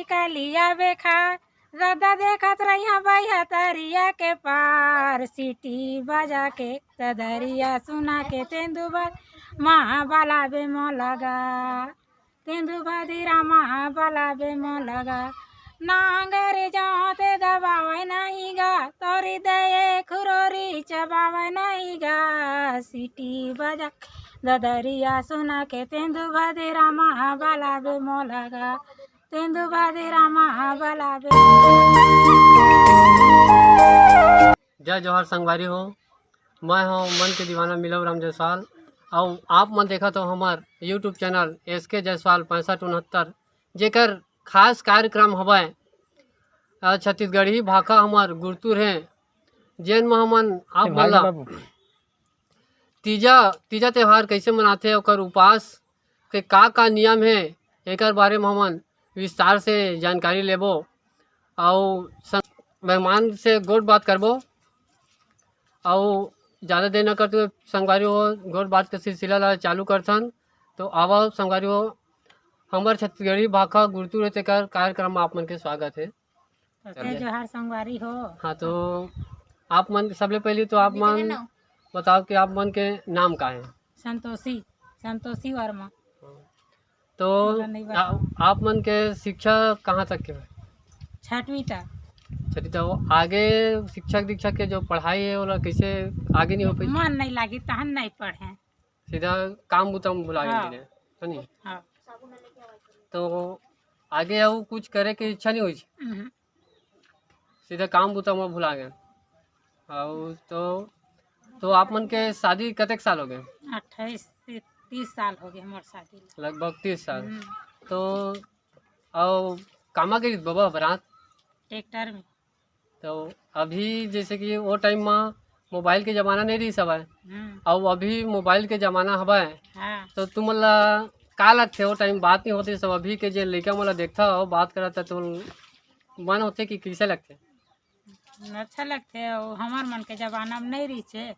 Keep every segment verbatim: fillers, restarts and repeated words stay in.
कलिया बेखा, रद्दा देखत रहिया बइहा तरिया के पार, सीटी बजा के ददरिया सुना के तेंदू बा, महा बलाबे मोला गा। तेंदू बा दे रामा बलाबे मोला गा। नांगर जाते दबावे नहीं गा, तोरी दये खुरोरी चबावे नहीं गा। सीटी बजा ददरिया सुना के तेंदू बा दे रामा बलाबे मोला गा। तेंदू बा दे रामा बलाबे। जय जोहार संगवारी हो, मैं हूँ मन के दीवाना मिलव राम जायसवाल। अउ आप मन देखत हो हमर YouTube चैनल एस के जायसवाल पैंसठ उनहत्तर, जेकर खास कार्यक्रम हवय, अ, छत्तीसगढ़ी भाखा हमर गुरतुर हे, जेन म हमन आप मन ला तीजा, तीजा त्योहार कइसे मनाथे, ओकर उपास के का-का नियम हे, एकर बारे म हमन विस्तार से जानकारी लेबो। अउ सं-, मेहमान से गोठ बात करबो। अउ ज़्यादा देर न करते हुए संगवारी हो, गोठ बात के सिलसिला ला चालू करथन। तो आवा संगवारी हो, हमर छत्तीसगढ़ी भाखा गुरतुर हे तेकर कार्यक्रम म आप मन के स्वागत हे। जय जोहार संगवारी हो। हाँ, तो आप मन, सबले पहली तो आप मन बताओ कि आप मन के नाम का है? संतोषी, संतोषी वर्मा। तो आप मन के शिक्षा कहाँ तक के है? छठवीं तक। छठवीं तक। वो आगे शिक्षक दीक्षा के जो पढ़ाई है, ओला कैसे आगे नहीं हो पाई? मन नहीं लागी, तहन नहीं पढ़े। सीधा काम बुता में भुला हाँ। गेल, है नी? हाँ। तो आगे अउ कुछ करे के इच्छा नहीं हुई? उहुं। सीधा काम बुता में भुला गए। अउ तो, तो आप मन के शादी कतेक साल हो गए? अट्ठाईस से तीस साल हो गए हमार शादी ला। लगभग तीस साल। हम्म। तो अउ कामा गई बबा बरात? ट्रैक्टर में। तो अभी जैसे कि वो टाइम में मोबाइल के जमाना नहीं रही हवय, हम्म। अउ अभी मोबाइल के जमाना हवय, हाँ। तो तुमन ला का लगथे, वो टाइम बात नहीं होती सब, अभी के जे लइका मन ला देखता हो, बात करता, तो मन होथे कि कैसे लगथे? अच्छा लगथे, वो हमार मन के जमाना में नहीं रही छे।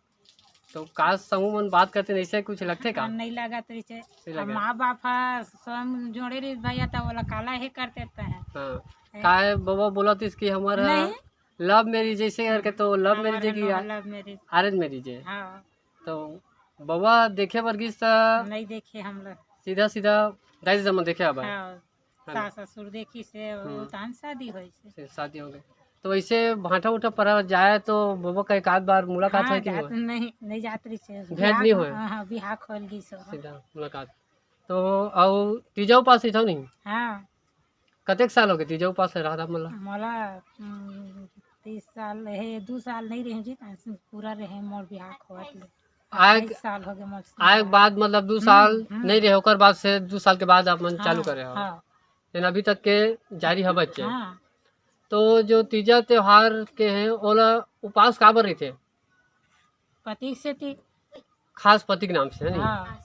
तो का समूह मन बात करते, ऐसे कुछ लगथे का? हाँ, नहीं लगत रही छे। नहीं अब लगे। माँ बाप हा स्वयं जोड़े रही भैया, तो बोला काला हे करते हैं। हाँ। हैं? काहे बबा बोलत इस कि हमारा नहीं। Love marriage जैसे करके, तो love हमारे marriage है कि लो आ-, love marriage। Arrange marriage है। हाँ। तो बबा देखे बर गिस त नहीं देखे हम लोग। सीधा सीधा दाई ददा मन देखे आबा। हाँ। है ना? सास ससुर देखी से वो हम्म। तहन शादी होई से। से शादी हो गई। तो वैसे भाटा उठा परा जाए तो बबा का एक आध बार मुलाकात हाँ, है कि जात नहीं? नहीं, नहीं जात रही से। भेंट बिहाक, नहीं होए? हाँ, हाँ, बिहाक होल गिस हो। सीधा मुलाकात। तो अउ तीजा उपास रहिथव नहीं? हाँ। कतेक साल हो गए तीजा उपास रहा था मतलब? मोला, उम, तीस साल हे, दू साल नहीं रहे जी, पूरा रहे मोर बिहाक होवत ले। आए अट्ठाईस साल हो गए मोर आए सिंगार। बाद मतलब दू हम्म, साल हम्म। नहीं रहे, ओकर बाद से दू साल के बाद आप मन हाँ, चालू करे हो। हाँ। लेकिन अभी तक के जारी है बच्चे। हाँ। तो जो तीजा त्योहार के हैं, ओला उपास काबर रहिथे? पति से ती। खास पति के नाम से, है नी? हाँ।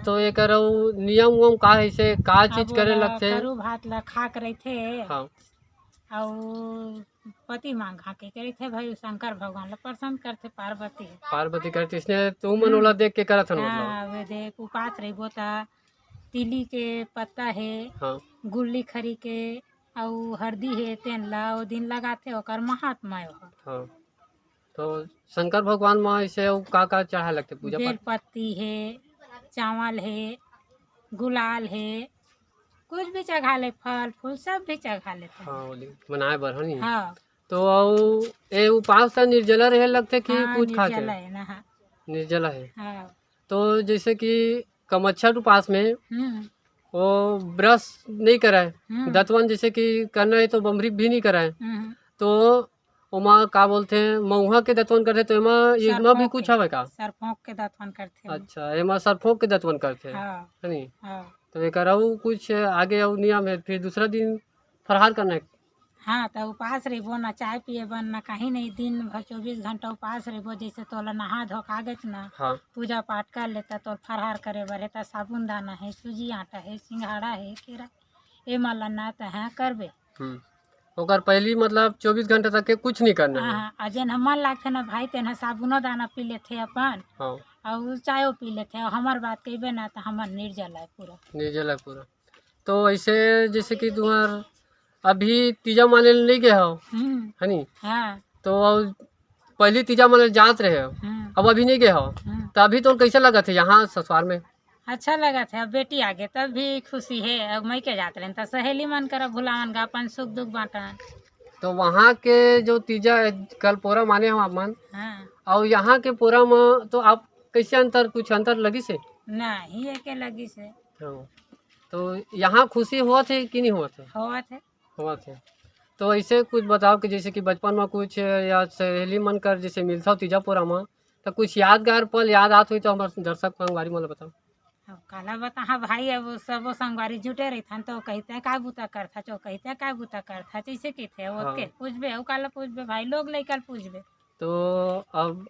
तो एकर अउ नियम उयम का है, इसे का अब चीज करे ओला लगथे? करू भात ला खा के रहिथे। हाँ। अउ पति मांग खा के रहिथे भाई, शंकर भगवान ला पसंद करथे, पार्वती। पार्वती करथे, इसने तुमन हम्म। ओला देख के करत हन मतलब? हाँ, वे देख उपास रहिबो ता तिली के पत्ता हे, हाँ। गुल्ली खरी के अउ हरदी हे, तेन ला ओ दिन लगाथे, ओकर महात्मा हे ओहा। हाँ। तो शंकर भगवान म ऐसे अउ का-का चढ़ाए लगथे पूजा पाठ? बेलपत्ती हे, चावल हे, गुलाल हे, कुछ भी चढ़ा ले, फल फूल सब भी चढ़ा लेथे। हाँ, ओली मनाए बर, है नी? हाँ। तो अउ ए उपास त निर्जला रहे लगथे कि हाँ, कुछ खा के? निर्जला हे ना, हाँ। निर्जला हे। हाँ। तो जैसे कि कमच्छठ उपास में हम्म। वो ब्रश नहीं कराए, हम्म। दतवन जैसे कि करना है तो बमरी भी नहीं कराए, हम्म। तो ओमा का बोलथे, मउहा के दतवन करथे, तो एमा, एमा भी सरफों कुछ के, हवय का? सरफों के दतवन करथे। अच्छा, एमा सरफों के दतवन करथे, हाँ। है नी? हाँ। तो एकर अउ कुछ आगे अउ नियम है, फिर दूसरा दिन फरहार करना है? हाँ, तो उपास रहिबो, ना चाय पिए बर, ना कहीं नहीं, दिन भर चौबीस घंटा उपास रहिबो। जैसे तोला नहा धो के आ गेच ना, हाँ। पूजा पाठ कर लेता, तो फरहार करे बर है, तो साबुन दाना है, सूजी आटा है, सिंघाड़ा है, केरा, ए मन ला ना तहाँ करबे। हम्म। ओकर पहली मतलब चौबीस घंटा तक के कुछ नहीं करना है। हाँ, हाँ, आ जेन हमन लागथे ना भाई, तेन ह साबुनो दाना पी लेथे अपन, हाँ। अउ चायो पी लेथे, अउ हमर बात कहिबे ना, त हमर निर्जल आय पूरा। निर्जल आय पूरा। तो ऐसे जैसे कि तुम्हार अभी तीजा माने ल नहीं गए हो, हम्म। है नी? हाँ। तो अब पहली तीजा माने ल जात रहे हो, हम्म। अब अभी नहीं गए हो, हम्म। तो अभी तो कैसे लगत है यहाँ ससुराल में? अच्छा लगत है, अब बेटी आगे तब भी खुशी है। अब मइके जात रहे तो सहेली मन करा भुलावन गा, अपन सुख दुख बांटन। तो वहाँ के जो तीजा कल पोरा माने हो आप मन, हाँ। और यहाँ के पोरा में तो आप कैसे अंतर, कुछ अंतर लगी से? नहीं, एके लगी से। हाँ। तो यहाँ खुशी होत है कि नहीं होत है? होत है। होत है। तो ऐसे कुछ बताओ कि जैसे कि बचपन में कुछ या सहेली मन कर जैसे मिलता हो तीजा पोरा में, तो कुछ यादगार पल याद आत हुई तो हमारे दर्शक संगवारी मन ल बताओ। अब काला बताहा भाई, अब सबो संगवारी जुटे रहिथन तो कहिथे काय बूता करथा, चो कहिथे काय बूता करथा, जैसे कहिथे, ओतके हाँ। पूछबे, अउ काला पूछबे भाई, लोग लइका ल पूछबे। तो अब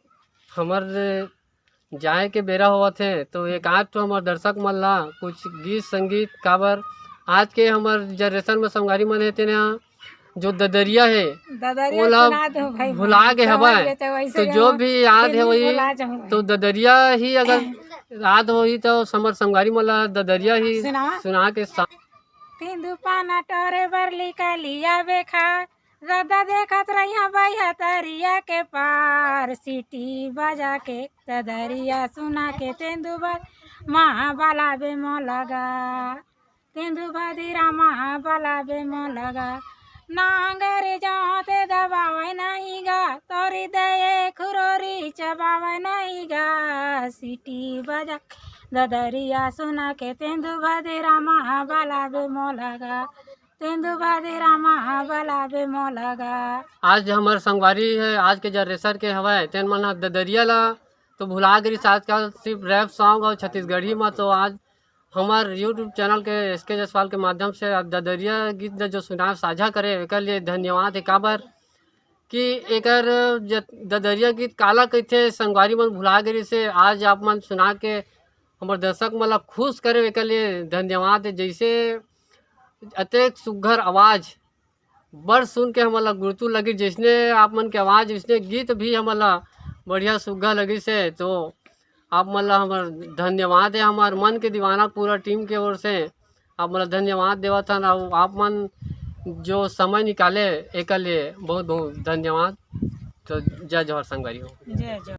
हमर जाए के बेरा होवत हे, तो एक आध ठो हमर दर्शक मन ला कुछ गीत संगीत, काबर आज के हमर generation में संगवारी मन हे तेने जो ददरिया हे, ददरिया ओला सुना दो भाई, भुला भाई, गे समझ हवय। लेते वैसे तो जो यहाँ भी याद हे दिल्ली वही, भुला जाऊँ मैं। तो ददरिया ही अगर याद होही तो हमर संगवारी मन ला ददरिया ही सुनावा? सुना के सा- तेंदू पाना टोरे बर लिका लिया बेखा, रद्दा देखत रहिया बइहा तरिया के पार, सीटी बजा के ददरिया सुना के तेंदू बर महा बलाबे मोला गा। तेंदू भदिरा महा बलाबे मोला गा। नांगर जाते दबावे नहीं गा, तोरी दये खुरोरी चबावे नहीं गा। सीटी बजा ददरिया सुना के तेंदू भदिरा महा बलाबे मोला गा। तेंदू भदिरा महा बलाबे मोला गा। आज हमर संगवारी हे, आज के generation के हवय, तेन मन ह ददरिया ला तो भुला गे रिहिस। आजकल सिर्फ rap song और छत्तीसगढ़ी में तो आज हमर YouTube channel के एस के जायसवाल के माध्यम से आप ददरिया गीत ल जो सुनाए साझा करे, एकर लिए धन्यवाद हे। काबर कि एकर ज-, ददरिया गीत काला कहिथे, संगवारी मन भुला गे रिहिसे। आज आप मन सुना के हमर दर्शक मन ला खुश करे, एकर लिए धन्यवाद हे। जैसे अतेक सुग्घर आवाज, बड़ सुन के हमन ला गुरतुर लगिस, जइसने आप मन के आवाज, वइसने गीत भी हमन ला बढ़िया सुग्घर लगिस हे। तो आप मन ला हमर धन्यवाद हे, हमर मन के दीवाना पूरा team के ओर से आप मन ला धन्यवाद देवत हन। अउ आप मन जो समय निकाले एकर लिए बहुत बहुत धन्यवाद। तो जय जोहार संगवारी हो। जय जोहार।